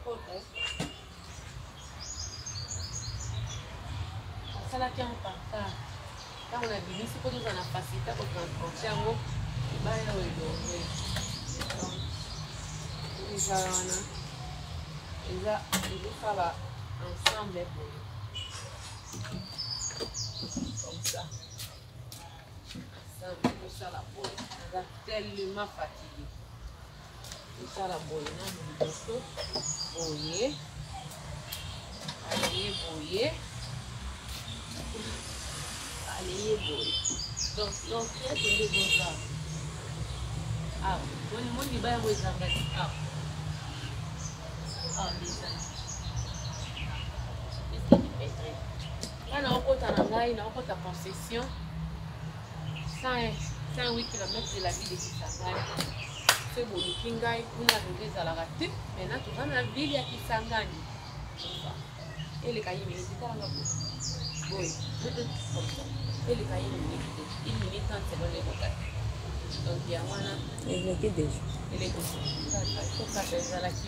Ekota. Nasalaki yango par car. Ntango nabimisi mpo tozala na facilité ya kotransporte yango, libaya oyo elongwe. Eza wana eza ezosala ensemble boye comme ça. Ensemble ezosala boye. Naza tellement fatigué. Tosala boye nanu liboso boye aleye boye aleye boye donc l'orchestre nde boza awa moni moni libaya yango ezangaki awa awa nde ezangi ngai naokota na ngai naokota concession 108 km de la ville de Kisangani. Soki boluki ngai kuna réseau ezalaka te, maintenant toza na ville ya Kisangani. Eleka ye minute talanga boye boye eleka ye minute te, une minute 30 secondes ekoka te. Donc yango wana eleki deja eleki kokata ezalaki.